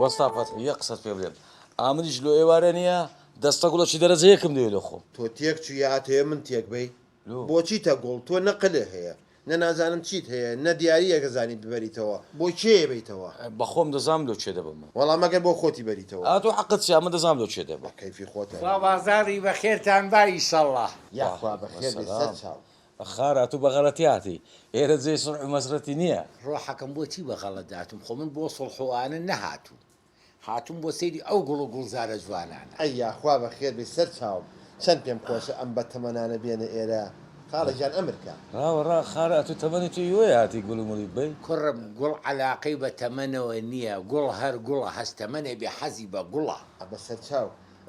وەستا فەتحی یەک قسەت پێ بلێم ئامنیش لۆ ئێوارە نیە دەستە گوڵەکی دەرەجە یەکم دەوێ لۆ خۆم. تۆ تێک چوی یا ئەتەوێ من تێک بەی؟ لۆ؟ بۆ چیتە گوڵ تۆ نە قلێ هەیە نە نازانم چیت هەیە نە دیاریەک ئەزانی ببەریتەوە بۆ کێیە بەیتەوە؟ بەخۆم دەزانم لۆ کێ دەبەمەوە. وەڵا مەگەر بۆ خۆتی بەریتەوە. ئا تۆ حەقت چیە من دەزانم لۆ کێ دەبەم. بە کەیفی خۆتە. خوا بازاڕی بەخێرتان با ئیشەڵا. یاخوا بەخێر بێی سەر وەسەلام. چاو. خارە ئەتوو بە غەڵەتی هاتی ئێرە جێی سوڵح و مەسرەتی نییە. ڕۆحەکەم بۆ چی بە غەڵەت هاتووم خۆ من بۆ سوڵح و ئانە نەهاتووم هاتووم بۆ سەیری ئەو گوڵ و گوڵزارە جوانانە. ئەی یاخوا بەخێر بێی سەر چاوم چەند پێم خۆشە ئەم بە تەمەنانە بێنە ئێرە خاڵە گیان ئەمر کە. ڕاوە ڕا خارە ئەتوو تەمەنی تۆ ئیوەیە هاتی گوڵ و مڵی ببەی. کوڕم گوڵ عەلاقەی بە تەمەنەوە نییە گوڵ هەر گوڵە هەس تەمەنێ بێ حەزی بە گوڵە. ئە بە سەر چاو.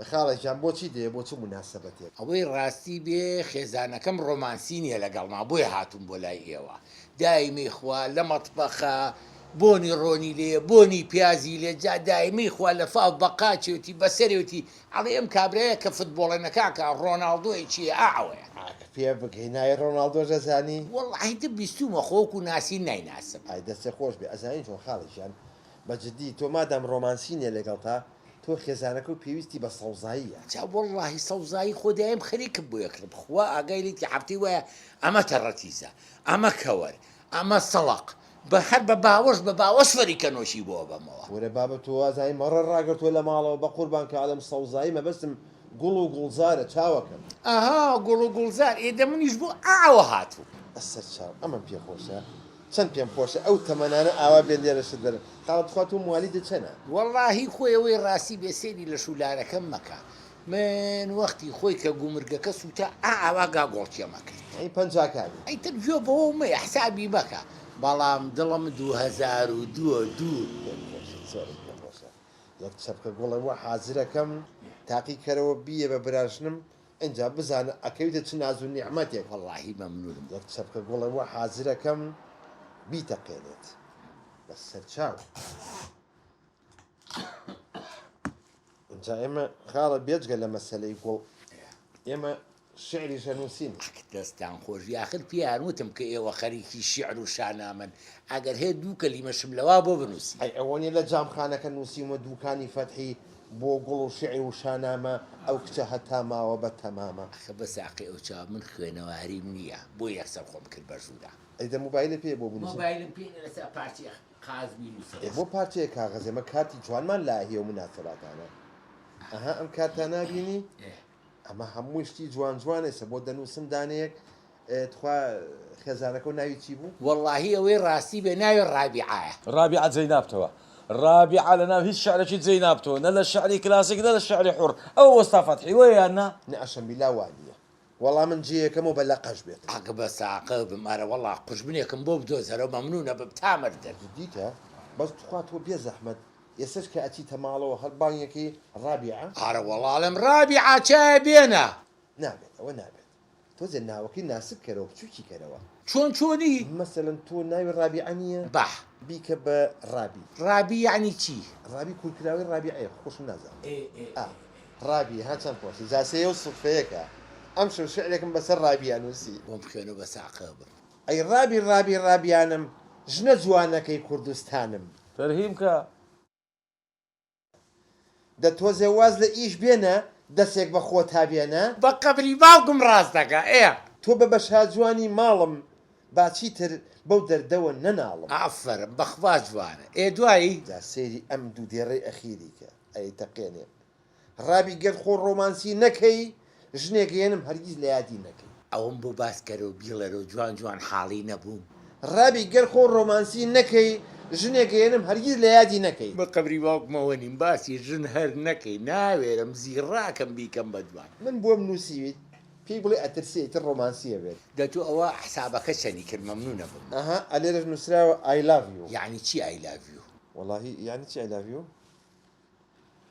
خاڵە گیان بۆچی دێ بۆ چ موناسەبەتێک؟ ئەوەی ڕاستی بێ خێزانەکەم ڕۆمانسی نیە لەگەڵما بۆیە هاتووم بۆ لای ئێوە دایمەی خوا لە مەتبەخە بۆنی ڕۆنی لێیە بۆنی پیازی لێ جا دایمەی خوا لە فاو بە قاچێتی بە سەرێتی ئەڵێ ئەم کابرایە کە فتبۆڵێنەکە کە ڕۆناڵدۆی چیە ئا ئەوەیە. ئاک پێ بگەی ناوی ڕۆناڵدۆش ئەزانی؟ وەڵاهی تر بیستوومە خۆ وەکو ناسین نایناسم. ئای دەستێ خۆش بێ ئەزانی چۆن خاڵە گیان بە جدی تۆ مادام ڕۆمانسی نیە لەگەڵتا تۆ خێزانەکەو پێویستی بە سەوزاییە. جا وەڵاهی سەوزایی خۆ دایم خەریکم بۆ ئەکڕم خوا ئاگای لێتی هەفتەی وایە ئەمە تەڕەتیزە ئەمە کەوەر ئەمە سەڵق بە هەر بە باوەش بە باوەش فەریکە نۆشی بۆ ئەبەمەوە. وەرە بابە تۆ وازانی مەڕە ڕاگرتوە لە ماڵەوە بەقوربان کە ئەڵێم سەوزایی مەبەستم گوڵ و گوڵزارە چاوەکەم. ئەها گوڵ و گوڵزار ئێ دە منیش بۆ ئاوە هاتووم. سەرچاو ئەمەم پێ خۆشە. چەند پێم خۆشە ئەو تەمەنانە ئاوا بێن لێرە شت بەرن خاڵە تخوا تۆ موالیدت چەنە؟ وەڵاهی خۆی ئەوەی ڕاستی بێ سەیری لەش و لارەکەم مەکە من وەختی خۆی کە گومرگەکە سوتا ئا ئاوا گاگۆڵکێم ئەکرد. یەعنی پەنجاکانی. ئیتر گوێ بەوە مەیە حسابی مەکە بەڵام دڵم دوو 2002. پێم خۆشە زۆرم پێ خۆشە یەک چەپکە گوڵە وا حازرەکەم تاقی کەرەوە بیە بە براژنم ئینجا بزانە ئەکەویتە چ ناز و نیعمەتێک. وەڵاهی مەمنونم. یەک چەپکە گوڵە وا حازرەکەم بیتەقێنێت بە سەرچاو. ئینجا ئێمە خاڵە بێجگە لە مەسەلەی گوڵ ئێمە شیعریش ئەنووسین. ئەک دەستتان خۆش بی ئاخر پێیان وتم کە ئێوە خەریکی شیعر و شانامەن ئەگەر هەیە دوو کەلیمەشم لەوا بۆ بنووسی. ئەی ئەوە نیە لە جامخانەکە نووسیومە دووکانی فەتحی بۆ گوڵ و شیعر و شانامە ئەو کچە هەتا ماوە بە تەمامە. ئەخە بە ساقی ئەو چاوە من خوێنەواریم نیە بۆ یەکسەر خۆم کرد بە ژوورا. ئەی دە موبایلت پێیە بۆ بنووسم؟ مۆبایلم پێ نیە لەسەر پارچەیە قاز بینووسم. ئێ بۆ پارچەیە کاغەز ئێمە کارتی جوانمان لایە هی ئەو موناسەباتانە ئەها ئەم کارتانە بینی؟ ئەمە هەمووی شتی جوان جوان ئێستا بۆ دەنووسم دانەیەک تخوا خێزانەکەو ناوی چی بوو؟ وەڵاهی ئەوەی ڕاستی بێ ناوی ڕابیعایە. ڕابیعە جێی نابتەوە ڕابیعە لەناو هیچ شعرێکی جێی نابتەوە نە لە شعری کلاسیک نە لە شعری حوڕ ئەوە وەستا فەتحی وەیە یان نا؟ نە ئەشەمبیلا وا نییە وەڵا من جێیەکەمەوە بە لەقەش بێت. ئەک بە ساقە بم ئەرە وەڵا قوژبنێکم بۆ بدۆزەرەوە مەمنونە بم تا مردن. جدیتە؟ بەس تخوا تۆ بێزەحمەت ئێستەش کە ئەچیتە ماڵەوە هەر بانگەکەی ڕابیعە؟ ئارە وەڵا ئەڵێم ڕابیعە چایە بێنە. نابێت ئەوە نابێت تۆزێ ناوەکەی ناسک کەرەوە بچوکی کەرەوە. چۆن چۆنی؟ مەسەلەن تۆ ناوی ڕابیعە نییە؟ باح. بیکە بە ڕابی. ڕابی یەعنی چی؟ ڕابی کورتکراوەی ڕابیعەیە خۆ خۆشم نازانم. ئێ ئێ ئا ئێ ئێ. ڕابی ها چەند خۆشە جا سێیە و سوتفەیەکە ئەمشەو شیعرێکم بەسەر ڕابیا نووسی. بۆم بخوێنە بە ساقە بم. ئەی ڕابی ڕابی ڕابیانم ژنە جوانەکەی کوردستانم. تەرهیم کە. دە تۆزێ واز لە ئیش بێنە دەسێک بە خۆتا بێنە. بە قەبری باوکم ڕاست دەکا ئێ. تۆ بە بە شاجوانی ماڵم با چیتر بەو دەردەوە نەناڵم. ئافەرم بەخوا جوانە ئێ دوایی. جا سەیری ئەم دوو دێڕەی ئەخیری کە ئەیتەقێنێ. ڕابی گەر خۆ ڕۆمانسی نەکەی ژنێک ئەیەنم هەرگیز لە یادی نەکەی. ئەوەم بۆ باس کەرەوە بیڵێرەوە جوان جوان حاڵی نەبووم. ڕابی گەر خۆ ڕۆمانسی نەکەی ژنێک ئەیەنم هەرگیز لە یادی نەکەی. بە قەبری باوکمەوە نیم باسی ژن هەر نەکەی ناوێرم زیڕاکەم بیکەم بە دوان. من بۆم نوسیویت پێی بڵێ ئەترسێ ئیتر ڕۆمانسی ئەبێت. دە تۆ ئەوە حسابەکە چەنی کرد مەمنونە بم. ئەها ئەلێرەش نوسراوە I love you. یەعنی چی I love you؟ وەڵاهی یەعنی چی I love you؟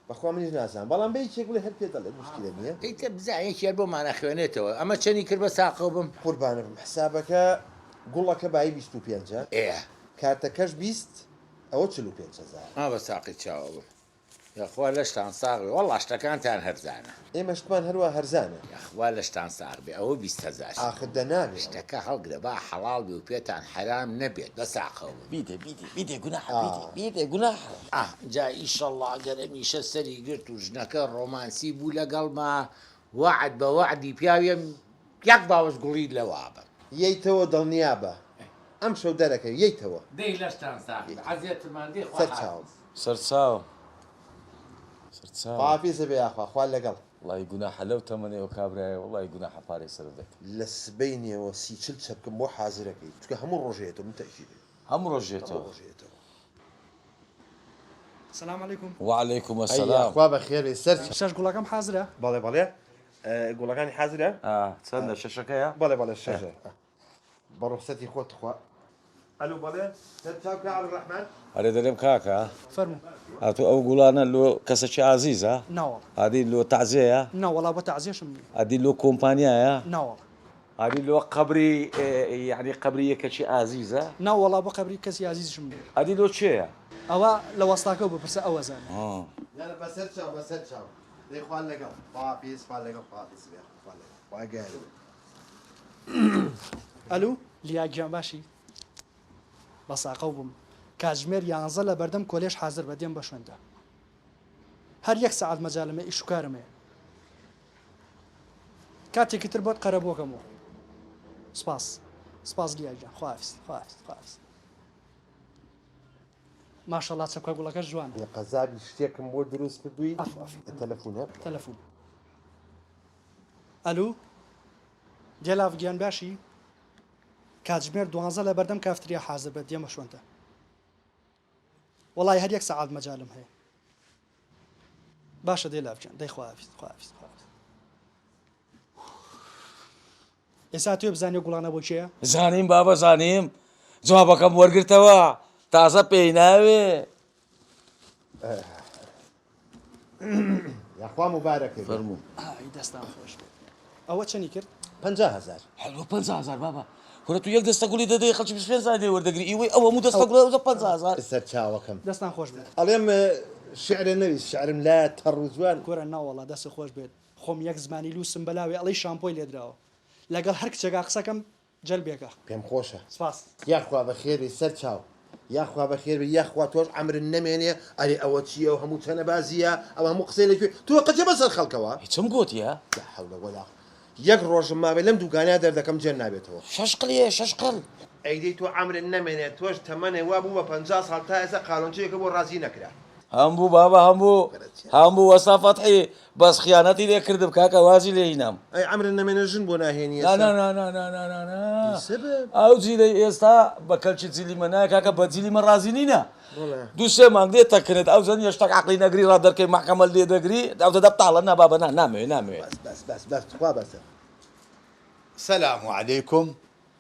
بەخوا منیش نازانم بەڵام بە یەکێک بڵێ هەر پێ دەڵێت موشکیلە نییە. ئیتر بزانە یەکی هەر بۆمان ئەخوێنێتەوە ئەمە چەنی کرد بە ساقەو بم. قوربانت بم حسابەکە گوڵەکە بایی 25 ە ئێ. کارتەکەش 20 ئەوە 45 هەزارە. ئا بە ساقی چاوە بم. یاخوا لەشتان ساغ بێ وەڵا شتەکانتان هەرزانە. ئێمە شتمان هەروا هەرزانە. یاخوا لەشتان ساغ بێ ئەوە 20 هەزار. ئاخر دەنابێ ئەوە. شتەکە هەڵگرە با حەڵاڵ بێ و پێتان حەرام نەبێت بە ساقەوە بم. بیدە بیدە بیدە گوناحە بیدە بیدە گوناحە. ئاه جا ئیشەڵا گەر ئەمیشە سەری گرت و ژنەکە ڕۆمانسی بوو لەگەڵما وەعد بە وەعدی پیاویم یەک باوەش گوڵی لەوا بەم. یەیتەوە دڵنیابە ئەمشەو دەرەکەوی یەیتەوە. دەی لەشتان ساغ بێ یەیتەوە. عەزێتمان دەی خوا سەرچاوم. حافز. سەرچاوم سەرچاوم. خواحافیزە بێ یاخوا خوا لەگەڵ. وەڵایی گوناحە لەو تەمەنەی ئەو کابرایە وەڵایی گوناحە پارەی سەرف دەکەی. لە سبەینێوە سی چل چەپکم بۆ حازرەکەی چونکە هەموو ڕۆژێ یەتەوە من تەئکیدم. هەموو ڕۆژ هەموو یەتەوە. ڕۆژێ یەتەوە. سلام علیکم. وعلیکم ئەی السلام. یاخوا بەخێر بێی سەرچاو. شەش گوڵەکەم حازرە؟ بەڵێ بەڵێ گوڵەکانی حازرە؟ ئا چەندە شەشەکەیە؟ بەڵێ بەڵێ شەشە. بە ڕوخسەتی خۆت تخوا. ئەلو بەڵێ سەر چاو کا عەبدولڕەحمان. ئەرێ دەرێم کاکە. فەرموو. ئەتوو ئەو گوڵانە لۆ کەسەکی ئازیزە؟ ناوەڵا. ئەدی لۆ تەعزیەیە؟ ناوەڵا بۆ تەعزیەشم نییە. ئەدی لۆ کۆمپانیایە؟ ناوەڵا. ئەدی لۆ قەبری یەعنی قەبری یەکەکی ئازیزە؟ ناوەڵا بۆ قەبری کەسی ئازیزیشم نییە. ئەدی لۆ کێیە؟ ئەوە لە وەستاکەو بپرسە ئەو ئەزانێ. یانە بەسەر چاو بەسەر چاو دەی خوا لەگەڵ خواحافیز خوا لەگەڵ خواحافیز بێ خوا لەگەڵ خوا گەیان بێ. ئەلو لیا گیان باشی؟ بە ساقەو بووم. کاتژمێر یانزە لە بەردەم کۆلێژ حازر بە دێم بە شوێنتا. هەر یەک سەعات مەجالم هەیە ئیش و کارم هەیە. کاتێکی تر بۆت قەرەبووەکەمەوە. سپاس. سپاس لیا گیان. خواحافیز. خواحافیز. خواحافیز. ماشەڵا چەپکە گوڵەکەش جوانە. بێ قەزابی شتێکم بۆ دروست کردووی. عەفو عەفو. تەلەفونە؟ تەلەفون. ئەلو دێلاڤ گیان باشی؟ کاتژمێر دوانزە لە بەردەم کافتریا حازر بە دێمە شوێنتە. وەڵای هەر یەک سەعات مەجالم هەیە. باشە دێلاڤ گیان دەی خواحافیز خواحافیز خواحافیز. ئێستا تۆ بزانێ گوڵانە بۆ کێیە؟ زانیم بابە زانیم جوابەکەم وەرگرتەوە تازە پێی ناوێ. یاخوا موبارەکە بێ. فەرموو. ئای دەستان خۆش بێت. ئەوە چەنی کرد؟ 50 هەزار. هەلوە 50 هەزار بابە کورە تو یەک دەستە گوڵی دەدەی خەڵکی 25 هەزار لێ وەردەگری ئیوەی ئەو هەموو دەستە گوڵە ئەوجا 50 هەزار. سەرچاوەکەم. دەستان خۆش بێت. ئەڵێم شعرە نەویست شعرم لا تەڕ و جوان. کورە نەوەڵا دەست خۆش بێت خۆم یەک زمانی لوسم بەلاوێ ئەڵێی شامپۆی لێدراوە لەگەڵ هەر کچێکا قسەکەم جەلبێکە. پێم خۆشە. سپاس. یاخوا بەخێربێی سەر چاو. یاخوا بەخێربێی یاخوا تۆش عەمرت نەمێنێ ئەرێ ئەوە چیە ئەو هەموو چەنەبازیە ئەو هەموو قسەی لەکوێ تۆ قەچە بەسەر خەڵکەوە. هیچم گۆتیە؟ لا حول ولا یەک ڕۆژم مابێ لەم دوکانە دەردەکەم جێن نابێتەوە. شەش قلیە شەش قل. ئەی دەی تۆ عەمرت نەمێنێ تۆش تەمەنێ وا بوو بە 50 ساڵ تا ئێستا قالۆنچەیەکە بۆ ڕازی نەکرا. هەمبوو بابە هەمبوو هەمبوو وەستا فەتحی بەس خیانەتی لێ کردم کاکە وازی لێ هینام. ئەی عەمرت نەمێنێ ژن بۆ ناهێنی ئێستا؟ نا نا نا نا نا نا نا ئی سەبەب؟ ئەو جیلەی ئێستا بە کەلکی جیلی مە نایە کاکە بە جیلی مە ڕازی نینە دوو سێ مانگ لێ تەکنێت ئەو زەنیە شتەک عەقلی نەگری ڕا دەرکەی مەحکەمە لێ دەگری ئەو دەدە بتاڵە نا بابە نا نامەوێ نامەوێ. بەس بەس بەس بەس تخوا بەسە. سلام علیکم.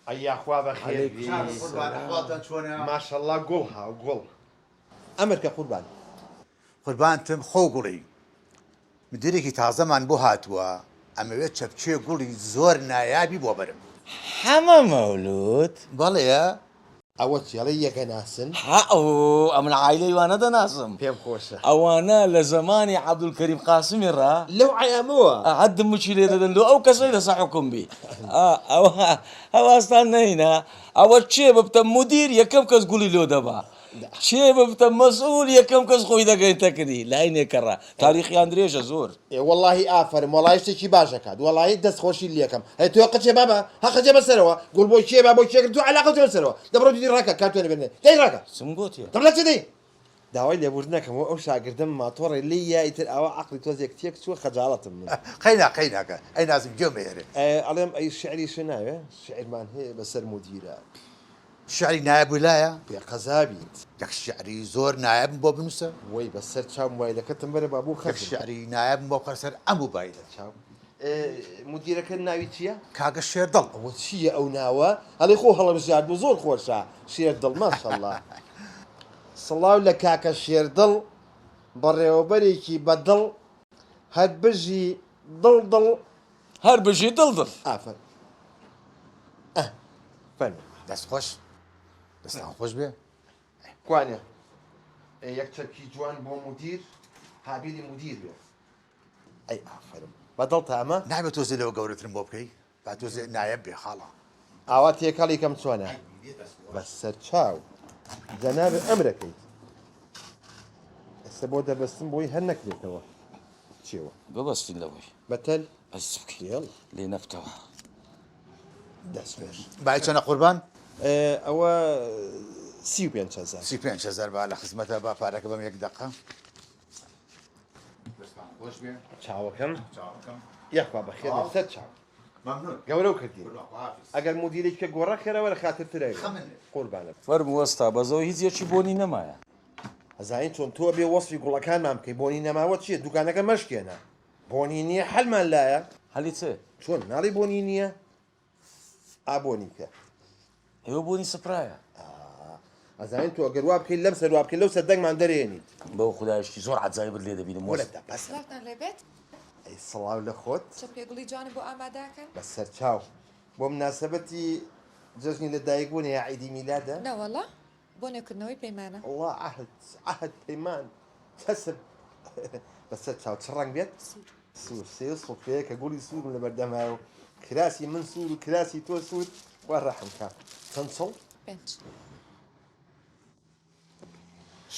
ئەی یاخوا بەخێر بێی. چاکم قوربان ئەحواڵتان چۆنە؟ ماشەڵا گوڵ ها گوڵ. ئەمر کە قوربان. قوربانتم خۆ گوڵی. مدیرێکی تازەمان بۆ هاتووە ئەمەوێ چەپکێ گوڵی زۆر نایابی بۆ بەرم. حەمە مەولود؟ بەڵێ. ئەوە چی ئەڵێی یەکەناسن؟ هە ئۆ ئەمن عایلەی وانە دەناسم. پێم خۆشە. ئەوانە لە زەمانی عەبدولکەریم قاسمی ڕا. لەو عەیامەوە. ئەعە دمکی لێ دەدەن لۆ ئەو کەسەی لەسە حوکم بی. ئا ئەوە هەواستان نەینا. ئەوە کێ ببتە مودیر یەکەم کەس گوڵی لۆ دەبا. کێ ببتە مەسئول یەکەم کەس خۆی دەگەینتە کری لای نێکەڕە تاریخیان درێژە زۆر. ئێ وەڵاهی ئافەرم وەڵاهی شتێکی باش ئەکات وەڵاهی دەست خۆشی لێکەم هەی تۆ قچێ بابە هە قچێ بەسەرەوە گوڵ بۆ کێ با بۆ کێ کرد تۆ عەلاقە تۆ بەسەرەوە دەبڕۆ دیدی ڕاکە کارتۆنە بێنێ دەی ڕاکە چم گۆتیە؟ دەبڕۆ لە چێ دەی داوای لێبوردن ئەکەم ئەو شاگردەم ماتۆڕێ لێی یا ئیتر ئاوا عەقڵی تۆزێک تێک چووە خەجاڵەتم من. قەینا قەیناکە ئەی نازم گوێم ئەیەرێ. ئەڵێم ئەی شعریشت ناوێ شعرمان هەیە بەسەر مودیرە. شعری نایاب و لایە؟ بێ قەزا بیت. یەک شعری زۆر نایابم بۆ بنووسە. وەی بە سەر چاو موبایلەکەتم بەرە با بۆ یەک خەرجم کەم. شعری نایابم بۆ بخەرە سەر ئەم موبایلە. چاو. مودیرەکەت ناوی چییە؟ کاکە شێردڵ. ئەوە چییە ئەو ناوە؟ ئەڵێ خۆ هەڵەبژارد بوو زۆر خۆشە شێردڵ ماشەڵا. سڵاو لە کاکە شێردڵ بەڕێوەبەرێکی بە دڵ هەر بژی دڵ دڵ. هەر بژی دڵ دڵ. ئافەرم ئە فەرموو. دەست خۆش دەستان خۆش بێ. کوانێ یەک چەپکی جوان بۆ مودیر. قابیلی مدیر بێ. ئەی ئافەرم بە دڵتە ئەمە؟ نابێ تۆزێ لەوە گەورەترم بۆ بکەی؟ با تۆزێ نایەب بێ خاڵە. ئاوا تێکەڵی کەم چۆنە؟ بە سەرچاو جەنابت ئەمرەکەیت. ئێستا بۆ دەبەستم بۆی هەر نەکرێتەوە. چیەوە؟ ببەستین لەوەی. بە تەل؟ ئەی چ بکەین؟ لێ نەبتەوە. دەست خۆش. بای چەنە قوربان؟ ئەوە 35 هەزار. 35 هەزار با لە خزمەتە با پارەکە بەم یەک دەقە. دەستان خۆش بێ. چاوەکەم. چاوەکەم. یاخوا بەخێر بێ سەر چاو. مەمنون. گەورەو کردین. قوربان خواحافیز. ئەگەر مودیرێکی کە گۆڕا خێرا وەرە خاتر ترە. خەمت نەبێ. قوربانت. فەرموو وەستا بەس ئەوە هیچ یەکی بۆنی نەمایە. ئەزانی چۆن تۆ بێ وەسفی گوڵەکانمان بکەی بۆنی نەماوە چیە دوکانەکە مەشکێنە بۆنی نییە حەلمان لایە. حەلی چ؟ چۆن ناڵێی بۆنی نییە؟ ئا بۆنی بکە. ئێوە بۆنی سپرایە. ئەزانین تۆ گەر وا بکەیت لەم سەر وا بکەیت لەو سەر دەنگمان دەرێنیت. بەو خودایە شتی زۆر عەجایبت لێ دەبینم وەرە دە بەسە. سڵاوتان لێ بێت. ئەی سڵاو لە خۆت. چەپکێ گوڵی جوانم بۆ ئامادەکەن. بە سەرچاو. بۆ مناسەبەتی جەژنی لە دایک بوونە یا عیدی میلادە؟ نەوەڵا بۆ نوێکردنەوەی پەیمانە. وەڵا عەهد عەهد پەیمان چەسپ بەسەر چاو چ ڕەنگ بێت؟ سوور. سوور سێ سوتفەیە کە گوڵی سوورم لەبەر دەمایە و کراسی من سوور و کراسی تۆ سوور خوا ڕەحم کا چەند چڵ؟ پێنج.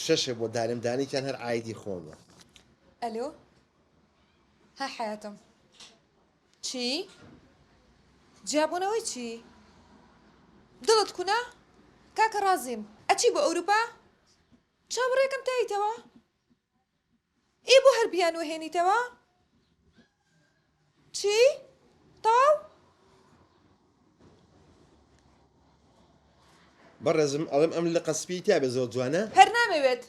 شەشێ بۆ دانم دانێکیان هەر عایدی خۆمە. ئەلۆ ها حەیاتم چی؟ جیابوونەوەی چی؟ دڵت کونە؟ کاکە ڕازیم ئەچی بۆ ئەوروپا؟ چاوەڕێکەم تایتەوە؟ ئێ بۆ هەر بیانوو هێنیتەوە؟ چی؟ تەواو؟ بەڕێزم ئەڵێم ئەم لقە سپیی تیا بێ زۆر جوانە؟ هەر نامەوێت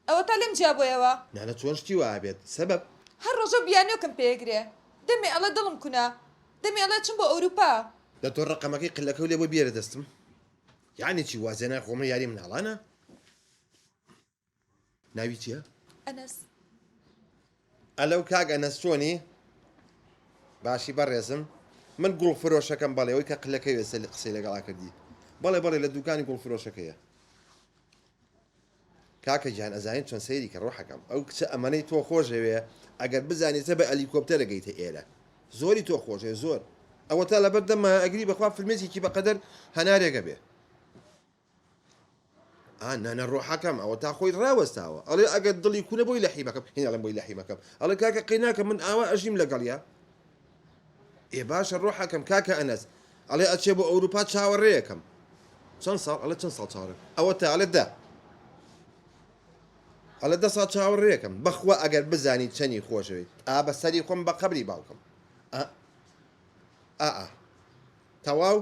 ئەوەتا لێم جیابۆیەوە. نانا چۆن شتی وا ئەبێت سەبەب؟ هەر ڕۆژەو بیانووێکم پێ ئەگرێ دەمێ ئەڵێ دڵم کونە دەمێ ئەڵێ ئەچم بۆ ئەوروپا. دە تۆ ڕەقەمەکەی قلەکەو لێ بۆ بیەرە دەستم یەعنی چی وازێنا خۆ من یاری مناڵانە. ناوی چیە؟ ئەنەس. ئەلەو کاک ئەنەس چۆنی؟ باشی بەڕێزم من گوڵ فرۆشەکەم بەڵێ ئەوەی کە قلەکەی وێسە قسەی لەگەڵا کردی بەڵێ بەڵێ لە دوکانی گوڵ فرۆشەکەیە کاکە گیان ئەزانین چۆن سەیری کە ڕۆحەکەم ئەو کچە ئەمەنەی تۆ خۆشەوێ ئەگەر بزانێت بە ئەلیکۆپتەرە گەیتە ئێرە زۆری تۆ خۆشێ زۆر ئەوە تا لەبەر دەمە ئەگری بەخوا فرمێسێکی بەقەدەر هەنارێکە بێ ئا نانا ڕۆحەکەم ئەوە تا خۆی ڕاوەستاوە ئەڵێ ئەگەر دڵی کونە بۆی لەحیمەکەم هین ئەڵێم بۆی لەحیمەکەم ئەڵێ کاکە قەی ناکەم من ئاوا ئەژیم لەگەڵیا ئێ باشە ڕۆحەکەم کاکە ئەنەس ئەڵێ ئەچێ بۆ ئەوروپا چاوەڕێیەکەم چەند ساڵ ئەڵێ چەند ساڵ چاوەڕێ ئەوە تا ئەڵێ دە ئەڵێ دە ساڵ چاوەڕێیەکەم بەخوا ئەگەر بزانی چەنی خۆشەوێت ئا بە سەری خۆم بە قەبری باوکم ئا ئا تەواو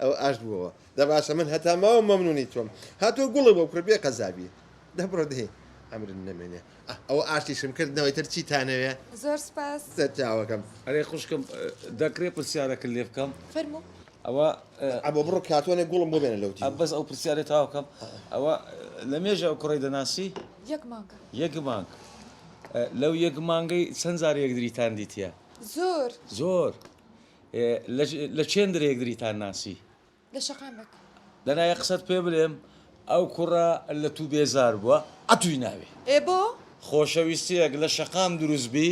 ئەو ئاشت بووەوە دە باشە من هەتا ماوم مەمنونی تۆم هاتۆ گوڵە بۆ کوڕ بێ قەزابی دە بڕۆ دەی ئەمرن نەمێنێ ئەوە ئاشتیشم کردنەوەی تر چیتانەوێ زۆر سپاس سەرچاوەکەم ئەرێ خوشکم دەکرێ پرسیارەکە لێ بکەم فەرموو ئەوە ئەبۆ بڕۆ کارتۆنێک گوڵم بۆ بێنە لەو دیو بەس ئەو پرسیارێ تاوکەم ئەوە لە مێژە ئەو کوڕی دەناسی یەک مانگە یەک مانگ لەو یەک مانگەی چەند جار یەکدریتان دیتیە زۆر زۆر لە چێندرێ یەکدریتان ناسی؟ لە شەقامێک. دەنا یەک قسەت پێ بلێم ئەو کوڕە لە تو بێزار بووە ئەتوی ناوێ. ئێ بۆ؟ خۆشەویستیەک لە شەقام دروست بی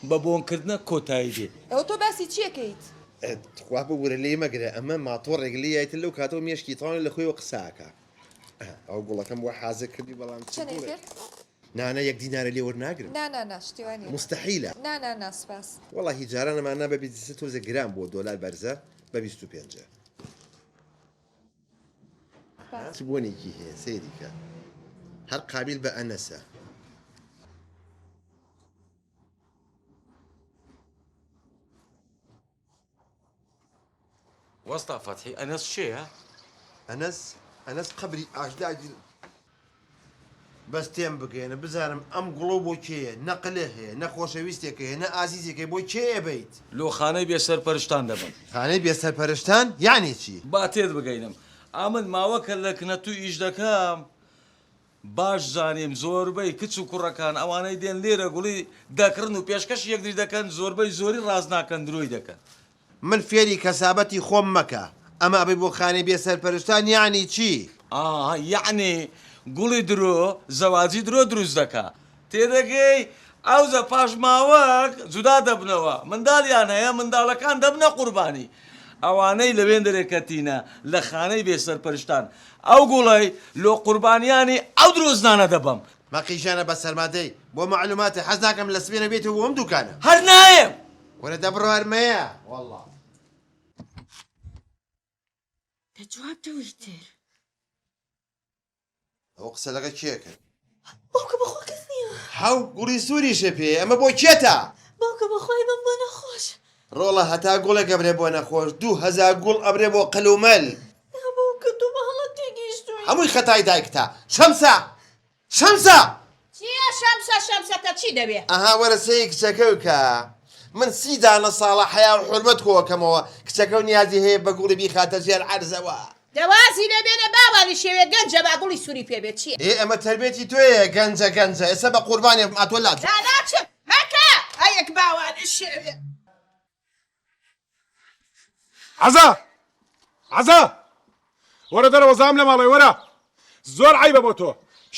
بە بۆن کردنە کۆتایی دێ. ئەوە تۆ باسی چی ئەکەیت؟ تخوا ببورە لێی مەگرە ئەمە ماتۆڕێک لێیایتە لەو کاتەوە مێشکی تەواو لە خۆیەوە قسە ئەکا. ئەو گوڵەکەم بۆ حازر کردی بەڵام چ چەنێ گوڵێک. کرد؟ نانا یەک دینارە لێ وەرناگرم. نا نا نا شتی وا نیە. موستەحیلە. نا نا نا سوپاس. وەڵاهی جاران ئەمانە بە 23 تۆزێ گران بووە دۆلار بەرزە بە 25 سوپاس. چ بۆنێکی هەیە سەیری کە هەر قابیل بە ئەنەسە. وەستا فەتحی ئەنەس کێیە؟ ئەنەس ئەنەس قەبری ئاژداگی بەس تێم بگەیەنە بزانم ئەم گوڵە بۆ کێیە نە قلە هەیە نە خۆشەویستێک هەیە نە ئازیزێک هەیە بۆ کێ ئەبەیت؟ لۆ خانەی بێ سەرپەرشتان دەبەم. خانەی بێ سەرپەرشتان یانی چی؟ با تێت بگەینم ئەمن ماوەکە لە کنەتوو ئیش دەکەم باش زانیم زۆربەی کچ و کوڕەکان ئەوانەی دێن لێرە گوڵی دەکڕن و پێشکەشی یەکتری دەکەن زۆربەی زۆری ڕاست ناکەن درۆی دەکەن. من فێری کەسابەتی خۆم مەکە. ئەمە ئەبەی بۆ خانەی بێ سەرپەرشتان یەعنی چی؟ ئاها یەعنی گوڵی درۆ زەواجی درۆ دروست دەکا. تێدەگەی؟ ئەوجا پاش ماوەک جودا دەبنەوە، منداڵیان هەیە، منداڵەکان دەبنە قوربانی. ئەوانەی لەوێندەرێ کەتینە لە خانەی بێ سەرپەرشتان، ئەو گوڵەی لۆ قوربانیانی ئەو درۆزنانە دەبەم. مەقیژانە بە سەرما دەی. بۆ مەعلوماتت حەز ناکەم لە سبەینێ بێیتەوە بۆ ئەم دوکانە. هەر نایەم. وەرە دە بڕۆ هەر مەیە وەڵڵا. دە جواب دەوەی تر. ئەوە قسە لەگە کێ کرد؟ باوکە بەخوا کەس نییە. حەو گوڵی سووریشە پێ ئەمە بۆ کێتە؟ باوکە بەخوای بم بۆ نەخۆش. ڕۆڵە هەتا گوڵێک ئەبرێ بۆ نەخۆش 2000 گوڵ ئەبرێ بۆ قەلومەل. نا باوکە تۆ بە هەڵە تێگەیشتووی. هەمووی خەتای دایکتە. شەمسە! شەمسە! چییە شەمسە شەمسەکە چی دەوێ؟ ئەها وەرە سەیری کچەکە بکە من سی دانە ساڵە حەیا و حورمەت کۆکەمەوە کچەکەو نیازی هەیە بە گوڵی بیخاتە ژێر عەرزەوە. دە وازی لێ بێنە با وانی شێوێ گەنجە با گوڵی سوری پێ بێ چیە. ئێ ئەمە تەربێتی تۆیە گەنجە گەنجە ئێستا بە قوربانی بم ئەتۆ لاچ. نا ناچم مەکە ئەیەک باوانی شێوێ. عەزا عەزا وەرە دەرەوە زام لە ماڵێ وەرە زۆر عیبە بۆ تۆ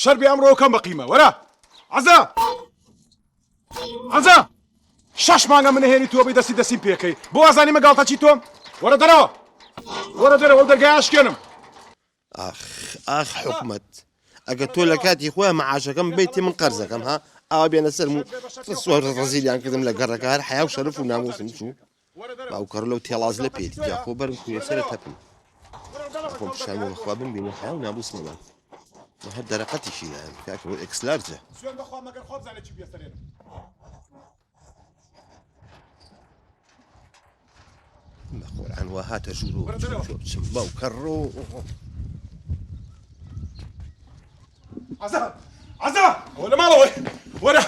شەربی ئەمڕۆ کەم بەقیمە وەرە عەزا عەزا شەش مانگە من هێنی تۆ بی دەستی دەسیم پێکەی بۆ ئازانی مە گاڵتەچی تۆم وەرە دەرەوە وەرە دەرەوە دەرگای ئەشکێنم ئاخ ئاخ حکومەت ئەگە تۆ لە کاتی خۆیان مەعاشەکەم بیتی من قەرزەکەم ها ئاوا بێنە سەرم و سوار ڕەزیلیان کردم لە گەڕەکە هەر حیا و شەرف و ناموسم چوو باوکەڕ لەو تێڵاز لە پێتی جا خۆ بەرم کوێ سەرە تەپم خۆم پیشانی بەخوا بمبینە حیا و ناموسمەوە هەر دەرەقەتیشی دایم کاکە بۆ ئێکسلارجە سوێن بەخوا مەگەر خۆ بزانێت چی بێسەرێنم بە قورعان وا هاتە ژوورۆ چۆ بچم باو کەڕۆ عەزا عەزا ئەوە لە ماڵەوەی وەرە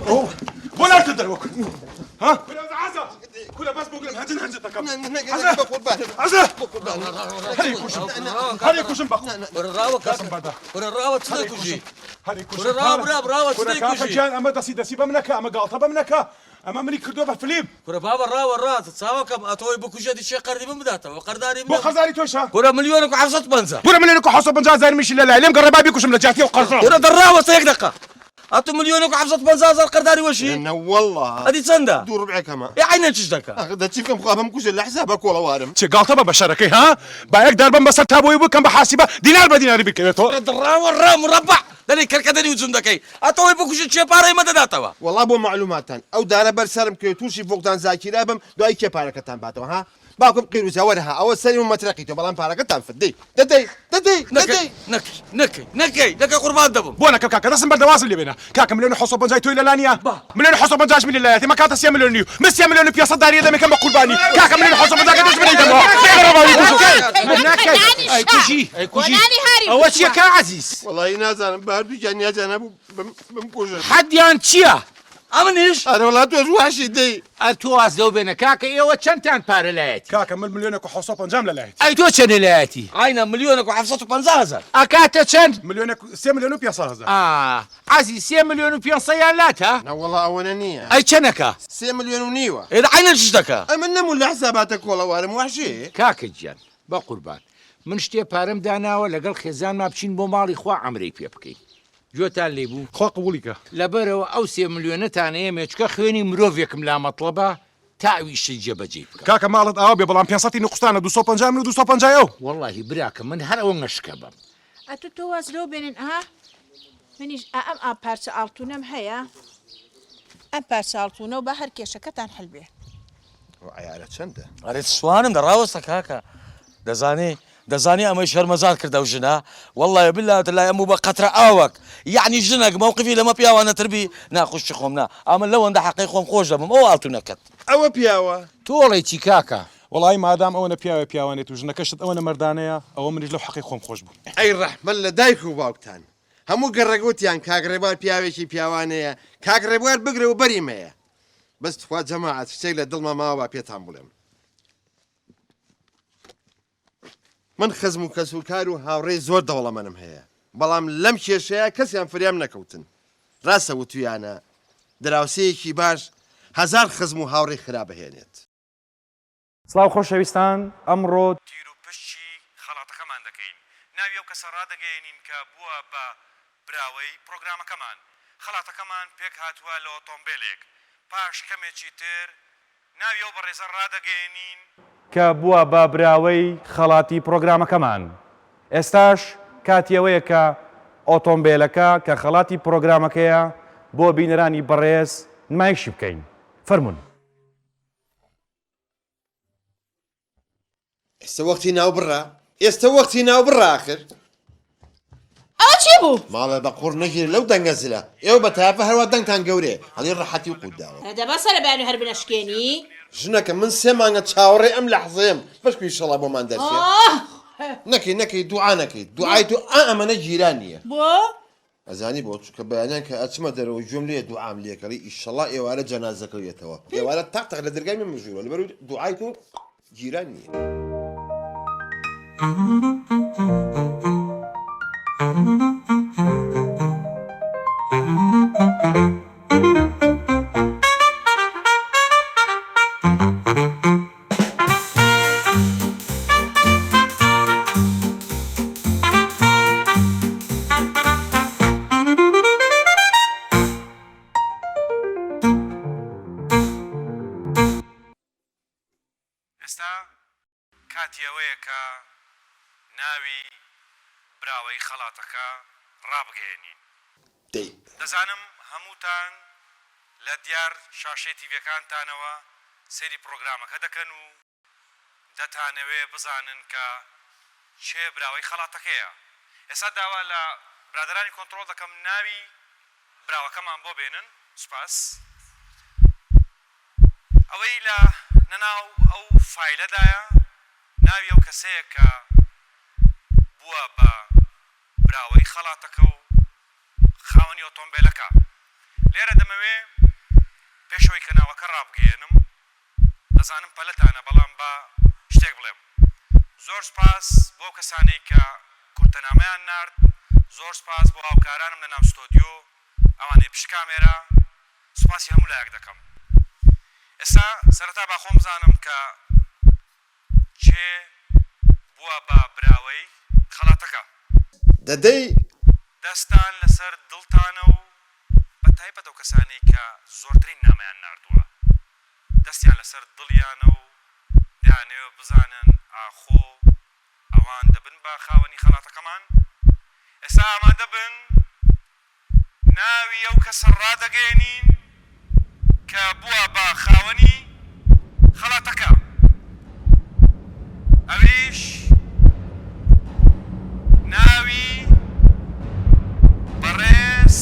ئەو بۆ ناچتە دەرەوە ها عەزا کورە بەس بگرم هەنجن هەنجن دەکەم عەزا عەزا هەری کوشم هەری کوشم بە وەرە ڕاوە دەستم بەردە وەرە ڕاوە چ دەکوژی هەری کوشم وەرە ڕاوە برا ڕاوە چ کورە کاکە دەیکوژی گیان ئەمە دەستی دەستی بەم نەکە ئەمە گاڵتە بەم نەکە ئەمە منی کردووە بە فلیم. کورە بابە ڕاوە ڕا چاوەکەم ئەتۆی بکوژێتی چێ قەرزی من بداتەوە قەرداری بۆ منە. قەرزاری تۆشە؟ کورە ملیۆنێک و 750. کورە ملیۆنێک و 750 هەزاری منیشی لەلایە لێم گەڕێ با بیکوژم لە جیاتی ئەو قەرزە. کورە دە ڕاوەستە یەک دەقە ئەتو ملیۆنێک و 750 هەزار قەرداری وەشی؟ نەوەڵڵا. ئەدی چەندە؟ دوو ڕوبعێک هەمە. ئێ عەینەن چش دەکا؟ ئاخ دە چی بکەم خوا بمکوژێ لە حسابە کۆڵەوارم. چ گاڵتە بە بەشەرەکەی ها؟ با یەک دار بەم بەسەر تا بۆی بکەم بە حاسیبە دینار بە دیناری بیرکەوێتەوە. کورە دە ڕاوە ڕا مڕەبع دەرێ کەرکەدەنی و جون دەکەی ئەتۆ ئەوەی بکوژی کێ پارەی مە دەداتەوە. وەڵا بۆ مەعلوماتتان ئەو دارە بەر سەرم کەوێ توشی فوقدان زاکیرە بم دوایی کێ پارەکەتان باتەوە ها باوکم قیروزە وەرە ها ئەوە سەری و مەترەقی تۆ بەڵام پارەکەتان فت دەی دەدەی دەدەی نەکەی دەدەی. نەکەی نەکەی نەکەی نەکەی قوربان دەبم. بۆ نەکەم کاکە دەستم بەردە وازم لێ بێنە کاکە ملیۆن و حەوت پەنجای تۆی لەلا نیە ملیۆن و حەوت پەنجاش منی لایەتی مە کاتە سێ ملیۆن و نیو من سێ ملیۆن و پێسەد داریە دەمێکەم بە قوربانی کاکە ملیۆن و حەوت پەنجاکە دەست منەی دەمەوە بێگەڕە باوی نەکەی ئەی کوژی ئەی کوژی ئەوە چیە کا عەزیز؟ وەڵایی نازانم بە هەردووکیان نیازیان هەبوو بمکوژن. حەدیان چیە؟ ئەمنیش؟ ئەرێ وەڵا تۆش وەحشی دەی. ئەر تۆ واز لەو بێنە کاکە ئێوە چەندتان پارە لایەتی؟ کاکە من ملیۆنێک و حەوت پەنجام لە لایەتی. ئەی تۆ چەنێ لایەتی؟ عەینە ملیۆنێک و 750 هەزار. ئەکاتە چەند؟ ملیۆنێک سێ ملیۆن و پێنج سەد هەزار. ئا عەزیز سێ ملیۆن و پێنج سەدیان لاتە؟ نەوەڵا ئەوەنە نییە. ئەی چەنەکە؟ سێ ملیۆن و نیوە. ئێ عەینەن چ شتەکە؟ ئەمن نەموو لە حساباتە کۆڵەوارم وەحشی. کاکە گیان بەقوربان من شتێ پارەم داناوە لەگەڵ خێزانما بچین بۆ ماڵی خوا عەمرەی پێ بکەین گوێتان لێ بوو؟ خوا قبوڵی کە. لەبەرئەوە ئەو سێ ملیۆنەتان ئەیەمێ چونکە خوێنی مرۆڤێکم لا مەتڵەبە تا ئەو ئیشەی جێبەجێی بکەم. کاکە ماڵت ئاوا بێ بەڵام پێنسەتی نوقستانە 250 من و 250 ئەو. وەڵاهی براکەم من هەر ئەوەنگە شکە بەم. ئەتو تۆ واز لەوە بێنن ئەها منیش ئا ئەم ئا پارچە ئاڵتونەم هەیە ئەم پارچە ئاڵتونە و با هەر کێشەکەتان حل بێ. ئەو عەیارە چەندە؟ ئەرێ سوانم دە ڕاوەستە کاکە دەزانی دەزانی ئەمەی شەرمەزار کرد ئەو ژنە واللە باللە تەلای ئەم بوو بە قەترە ئاوەک یەعنی ژنەک مەوقفی لەمە پیاوانەتر بی نا خوشکی خۆم نا ئەمن لەوەندە حەقەی خۆم خۆش دەبم ئەو ئاڵتونەکەت. ئەوە پیاوە. تۆ ئەڵێی چی کاکە؟ وەڵایی مادام ئەوەنە پیاوێ پیاوانێت و ژنەکەشت ئەوەنە مەردانەیە ئەوە منیش لەو حەقەی خۆم خۆش بووم. ئەی ڕەحمەت لە دایک و باوکتان هەموو گەڕەک وتیان کاک ڕێبوار پیاوێکی پیاوانەیە کاک ڕێبوار بگرە و بەری مەیە بەس تخوا جەماعەت شتێک لە دڵما ماوە با پێتان بڵێم من خزم و کەس و کار و هاوڕێی زۆر دەوڵەمەنم هەیە بەڵام لەم کێشەیە کەسیان فریام نەکەوتن ڕاستە وتویانە دراوسێیەکی باش هەزار خزم و هاوڕێی خراپ ئەهێنێت. سڵاو خۆشەویستان ئەمڕۆ تیروپشکی خەڵاتەکەمان دەکەین ناوی ئەو کەسە ڕادەگەیەنین کە بووە بە براوەی پڕۆگرامەکەمان. خەڵاتەکەمان پێکهاتووە لە ئۆتۆمبێلێک، پاش کەمێکی تر ناوی ئەو بەڕێزە ڕادەگەیەنین. کە بووە بە براوەی خەڵاتی پڕۆگرامەکەمان. ئێستاش کاتی ئەوەیە کە ئۆتۆمبێلەکە کە خەڵاتی پڕۆگرامەکەیە بۆ بینەرانی بەڕێز نمایشی بکەین. فەرموون. ئێستا وەختی ناوبڕە ئێستا وەختی ناوبڕە ئاخر ئەوە چی بوو؟ ماڵە بە قوڕ نەگیرێ لەو دەنگە زلە ئێوە بە تایەفە هەروا دەنگتان گەورەیە هەڵی ڕەحەتی و قوت داوە. دە بەسە لە بەیانی هەر بنەشکێنی. ژنەکە من سێ مانگە چاوەڕێی ئەم لەحزەیەم بەشکو ئیشەڵا بۆمان دەرچێ. نەکەی نەکەی دوعا نەکەی دوعای تۆ ئا ئەمەنە گیران نییە. بۆ؟ ئەزانی بۆ چونکە بەیانیان کە ئەچمە دەرەوە گوێم لێیە دوعام لێکەڵی ئیشەڵا ئێوارە جەنازەکەو یەتەوە ئێوارە تەق تەق لە دەرگای من مژوورە لەبەر دوعای تۆ گیران نییە. ئێستا کاتی ئەوەیە کە ناوی براوەی خەڵاتەکە ڕابگەیەنین. دەی. دەزانم هەمووتان لە دیار شاشەی تیڤیەکانتانەوە سەیری پڕۆگرامەکە دەکەن و دەتانەوێ بزانن کە کێ براوەی خەڵاتەکەیە. ئێستا داوا لە برادەرانی کۆنتڕۆڵ دەکەم ناوی براوەکەمان بۆ بێنن. سوپاس. ئەوەی لە نەناو ئەو فایلەدایە ناوی ئەو کەسەیە کە بووە بە براوەی خەڵاتەکە و خاوەنی ئۆتۆمبێلەکە. لێرە دەمەوێ پێش ئەوەی کە ناوەکە ڕابگەیەنم، دەزانم پەلەتانە بەڵام با شتێک بڵێم. زۆر سوپاس بۆ ئەو کەسانەی کە کورتەنامەیان نارد، زۆر سوپاس بۆ هاوکارانم لە ناو ستۆدیۆ، ئەوانەی پشت کامێرا، سوپاسی هەموو لایەک دەکەم. ئێستا سەرەتا با خۆم بزانم کە کێ بووە بە براوەی خەڵاتەکە. دەدەی. دەستان لەسەر دڵتانە و بە تایبەت ئەو کەسانەی کە زۆرترین نامەیان ناردووە دەستیان لەسەر دڵیانە و دەیانەوێت بزانن ئاخۆ ئەوان دەبن بە خاوەنی خەڵاتەکەمان؟ ئێستا ئامادە بن ناوی ئەو کەسە ڕادەگەیەنین کە بووە بە خاوەنی خەڵاتەکە، ئەویش ناوی بەڕێز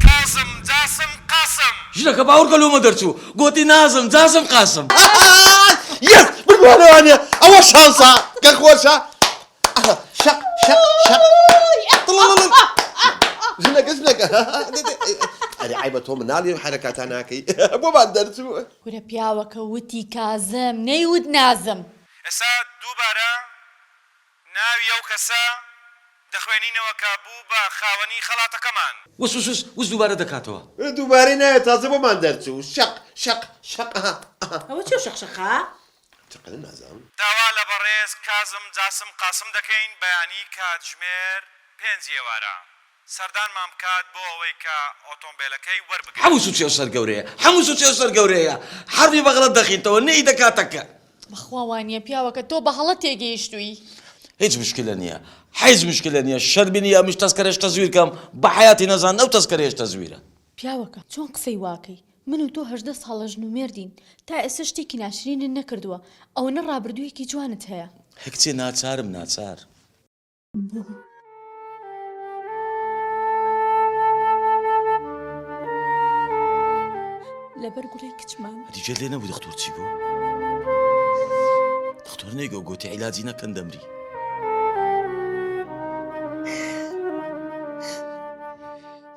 کازم جاسم قاسم. ژنەکە باوەڕکە لۆمە دەرچوو گۆتی نازم جاسم قاسم. یەس بڕوانەوانە ئەوە شانسە کە خۆشە شەق شەق شەق ژنەکە ژنەکە ئەرێ عیبە تۆ مناڵی ئەم حەرەکاتە ناکەی بۆمان دەرچوو. کورە پیاوەکە وتی کازم نەیوت نازم. ئێستا دووبارە ناوی ئەو کەسە دەخوێنینەوە کە بوو بە خاوەنی خەڵاتەکەمان. وس وس وس وس دووبارە دەکاتەوە. دووبارەی ناوێ تازە بۆمان دەرچوو شەق شەق شەق ئەها ئەها. ئەوە چیە شەق شەقە؟ چەقەنە نازانم. داوا لە بەڕێز کازم جاسم قاسم دەکەین بەیانی کاتژمێر پێنجی ئێوارە سەردانمان بکات بۆ ئەوەی کە ئۆتۆمبێلەکەی وەربگرێت. حەموو سوچی ئەو سەر گەورەیە حەموو سوچی ئەو سەر گەورەیە حەرفی بە غەڵەت دەخینتەوە نەی دەکاتە کە. بەخوا وانیە پیاوەکە تۆ بە هەڵە تێگەیشتووی. هیچ مشکلە نیە حیچ مشکلە نیە شەرمی نیە ئەمش تەسکەرەش تەزویر کەم بە حەیاتی نەزانن ئەو تەسکەرەیەش تەزویرە. پیاوەکە، چۆن قسەی واکەی؟ من و تۆ 18 ساڵە ژن و مێردین، تا ئێستا شتێکی ناشرینت نەکردووە، ئەوەنە ڕابردوویەکی جوانت هەیە. هەی کچێ ناچارم ناچار. بۆ؟ لەبەر گوڵی کچمان. ئەدی گوێت لێ نەبوو دختۆر چی بوو؟ دختۆر نەیگۆ گۆتی عیلاجی نەکەن دەمری.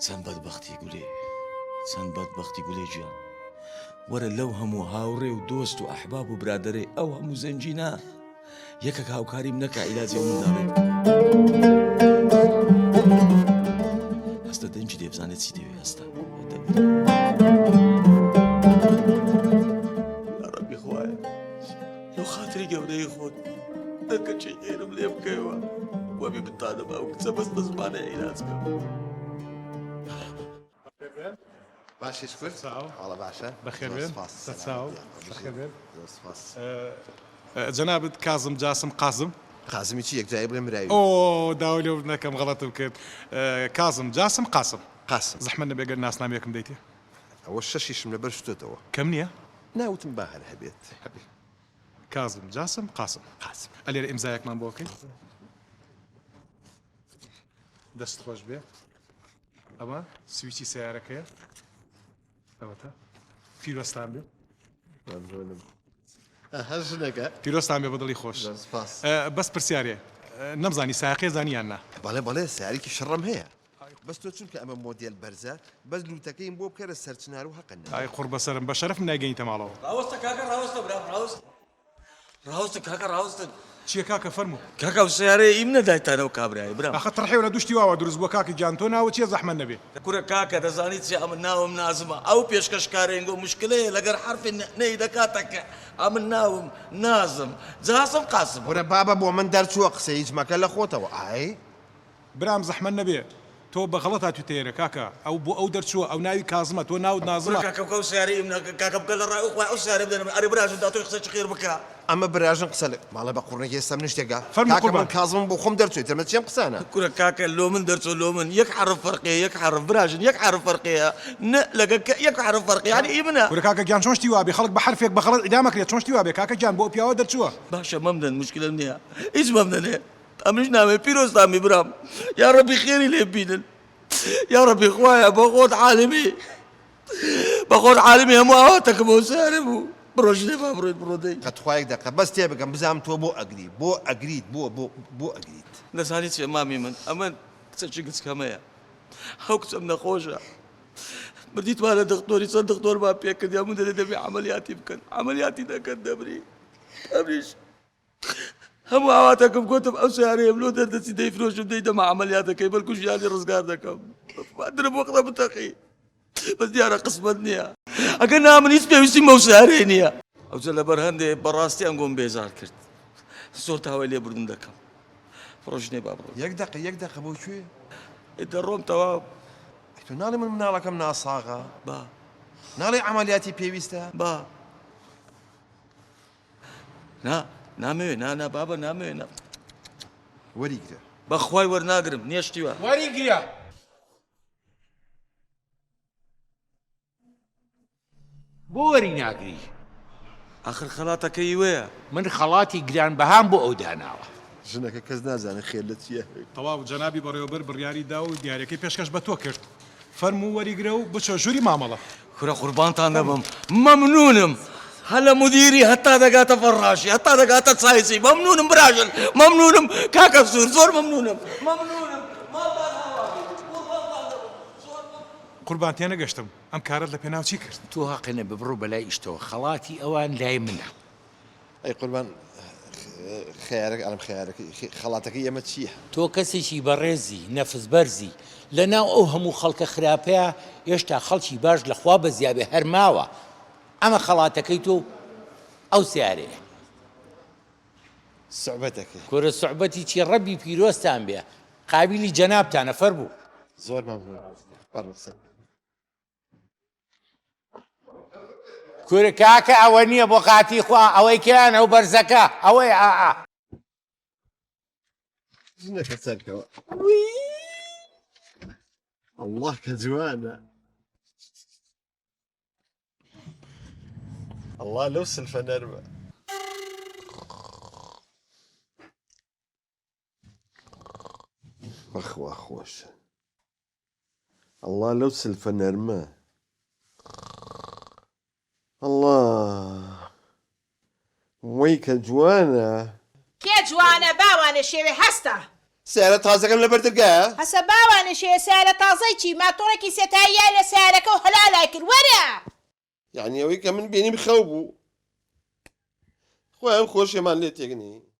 چەند بەدبەختی گولێ چەند بەدبەختی گولێ گیان وەرە لەو هەموو هاوڕێ و دۆست و ئەحباب و برادەرەی ئەو هەموو زەنگینە یەکەک هاوکاریم نەکا عیلاجی ئەو منداڵەی بکە هەستە دەنگی دێ بزانێت چی دەوێ هەستە ڕەبی خوایە لەو خاتری گەورەی خۆت دەرکەچی خێرم لێ بکەیەوە وەبی بتانم ئەو کچە بەس بە زمانە عیلاج کەم. باشی شکر چاو. حاڵە باشە بەخێر زۆر بێن. سپاس سەر چاو. سەلامەت بەخێر بێن. زۆر سپاس. جەنابت کازم جاسم قازم؟ قازمی چی یەکجاری بڵێ مراوی. ئۆ داوای لێ نەکەم غەڵەتم کرد کازم جاسم قاسم. قاسم. زەحمەت نەبێ گەر ناسنامەیەکم دەیتێ. ئەوە شەشیشم لەبەر شتۆتەوە. کەم نییە؟ نا وتم با هەر هەبێت. هەبێ. کازم جاسم قاسم. قاسم. ئەلێرە ئیمزایەکمان بۆ کەی. دەست خۆش بێ. ئەمە سویچی سەیارەکەیە. ئەوەتا. پیرۆزتان بێ. مەمنونم. ئەها ژنەکە. پیرۆزتان بێ بە دڵی خۆش. زۆر سپاس. بەس پرسیارێ نەمزانی سایەقێ زانی یان نا؟ بەڵێ بەڵێ سەیارێکی شڕم هەیە. بەس تۆ چونکە ئەمە مۆدێل بەرزە بەس لوتەکەیم بۆ بکەرە سەرچنار و هەقە نەبێ. ئای قوڕ بەسەرم بەشەرەفم نایگەینیتە ماڵەوە. ڕاوەستە کاکە ڕاوەستە برام ڕاوەستە ڕاوەستە کاکە ڕاوەستن. چیە کاکە فەرموو. کاکە ئەو سەیارەیە ئی منە دایتانەوە کابرایە برام. ئاخە تڕحێو لە دوشتی واوە دروست بووە کاکە گیان تۆ ناوت چیە زەحمەت نەبێ. کورە کاکە دەزانی چیە ئەمن ناوم نازمە ئەو پێشکەشکارەی گۆ مشکلەیە لەگەر حەرفی ن نەی دەکاتە کە ئەمن ناوم نازم جاسم قاسمە. کورە بابە بۆ من دەرچووە قسە هیچ مەکە لە خۆتەوە ئای. برام زەحمەت نەبێ تۆ بە غەڵەت هاتویتە ئێرە کاکە ئەو بۆ ئەو دەرچووە ئەو ناوی کازمە تۆ ناوت کورە نازمە. کاکە بکە ئەو سەیارەی ئمنە کاکە بکە لە ڕای خوای ئەو سەیارە بدەنە من ئەرێ براژن دا تۆش قسەکی خێر بکە. ئەمە براژن قسە لە ماڵێ بە قوڕنێکی ئێستا منیش تێگا فەرموو کاکە من قوربان. کازمم بۆ خۆم دەرچوو ئیتر من چیم قسانە. کورە کاکە لۆ من دەرچۆ لۆ من یەک حەڕف فەرقیە یەک حەڕف براژن یەک حەڕف فەرقیە ن لەگە کە یەک حەڕف فەرقیە یانی ئی منە. کورە کاکە گیان چۆن شتی وابێ خەڵک بە حەرفێک بە غەڵەت ئیدام ئەکرێ چۆن شتی وابێ کاکە گیان بۆ ئەو پیاوە دەرچووە. باشە مەمدەن موشکلەم نیە هیچ مەمدەنێ. ئەمنیش نامەوێ پیرۆزتان بی برام یاڕەبی خێری لێ ببینن یاڕەبی خوایە بۆ خۆت عالمی بە خۆت عالمی هەموو ئاواتەکەم ئەو سارە بوو بڕۆ ژنێ با بڕۆیت بڕۆ دەی قەت خوایەک دەقە بەس تێبگەم بزانم تۆ بۆ ئەگری بۆ ئەگریت بۆ بۆ بۆ ئەگریت. دەزانی چیە مامی من ئەمە کچەکی گچکەمەیە ئەو کچەم نەخۆشە بردیتمانە دختۆری چەند دختۆرمان پێکرد هەموو دەێ دەبێ عەمەلیاتی بکەن عەمەلیاتی دەکەن دەمری ئەمریش هەموو ئاواتەکەم گوتم ئەو سیارەیەم لۆ دەردەچی دەیفرۆشم دەیدەمە عەمەلیاتەکەی بەلکو ژیانی ڕزگار دەکەم درم وەقتە بتەقی بەس دیارە قسمەت نییە ئەگەر نا من هیچ پێویستیم بەو سیارەیە نییە ئەوجە لەبەر هەندێ بەڕاستی ئەنگۆم بێزار کرد زۆر داوای لێبوردن دەکەم ڕۆژنێ با بڕۆ یەک دەقە یەک دەقە بۆ کوێ دەڕۆم تەواو ئەی تۆ ناڵێ من مناڵەکەم ناساغە با ناڵێ عەمەلیاتی پێویستە با نا نامەوێ نا نا بابە نامەوێ نا وەریگرە. بەخوای وەرناگرم نیە شتی وا. وەریگرە. بۆ وەری ناگری؟ ئاخر خەڵاتەکە ی وەیە. من خەڵاتی گرانبەهام بۆ ئەو داناوە. ژنەکە کەس نازانێ خێر لە چیە. تەواو جەنابی بەڕێوەبەر بڕیاری دا و دیاریەکەی پێشکەش بە تۆ کرد. فەرموو وەریگرە و بچۆ ژووری مامەڵە. کورە قوربانتان دەبم مەمنونم هەر لە مدیری هەتا دەگاتە فەڕاشی هەتا دەگاتە چایچی مەمنونم براژن مەمنونم کاکە سوور زۆر مەمنونم مەمنونم ماڵتان ئاوا بێت قوربانتان دەبم زۆر مەمنونم. قوربان تێنەگەشتم ئەم کارەت لە پێناو چی کرد؟ تۆ هەقە نەبێ بڕۆ بەلای ئیشتەوە خەڵاتی ئەوان لای منە. ئەی قوربان خەیارەکە ئەڵێم خەیارەکەی خەڵاتەکەی ئێمە چییە؟ تۆ کەسێکی بەڕێزی، نەفس بەرزی، لەناو ئەو هەموو خەڵکە خراپەیا هێشتا خەڵکی باش لە خوا بەزیابێ هەر ماوە، ئەمە خەڵاتەکەی تۆ و ئەو سەیارەیە. سوعبەتەکەی. کورە سوعبەتی چی ڕەبی پیرۆزتان بێ قابیلی جەنابتانە فەرموو. زۆر مەمنون بەڕێزم. کورە کاکە ئەوە نییە بۆ خاتی خوا ئەوەی کیان ئەو بەرزەکە ئەوەی ئا ژنەکە سەرکەوە الله کە جوانە الله لەو سلفە نەرمە بەخوا خۆشە ئەڵا لەو سلفە نەرمە ئەڵا وەی کە جوانە. کێ جوانە باوانە شێوێ هەستە. سەیارە تازەکەم لەبەر دەرگایە. هەسە باوانە شێوێ سەیارە تازەی چی ماتۆڕێکی سێتایی یای لە سەیارەکە و هەلالای کرد وەرە. یەعنی ئەوەی کە من بینیم خەو بوو خوایە ئەم خۆشیەمان لێ تێک نەیی.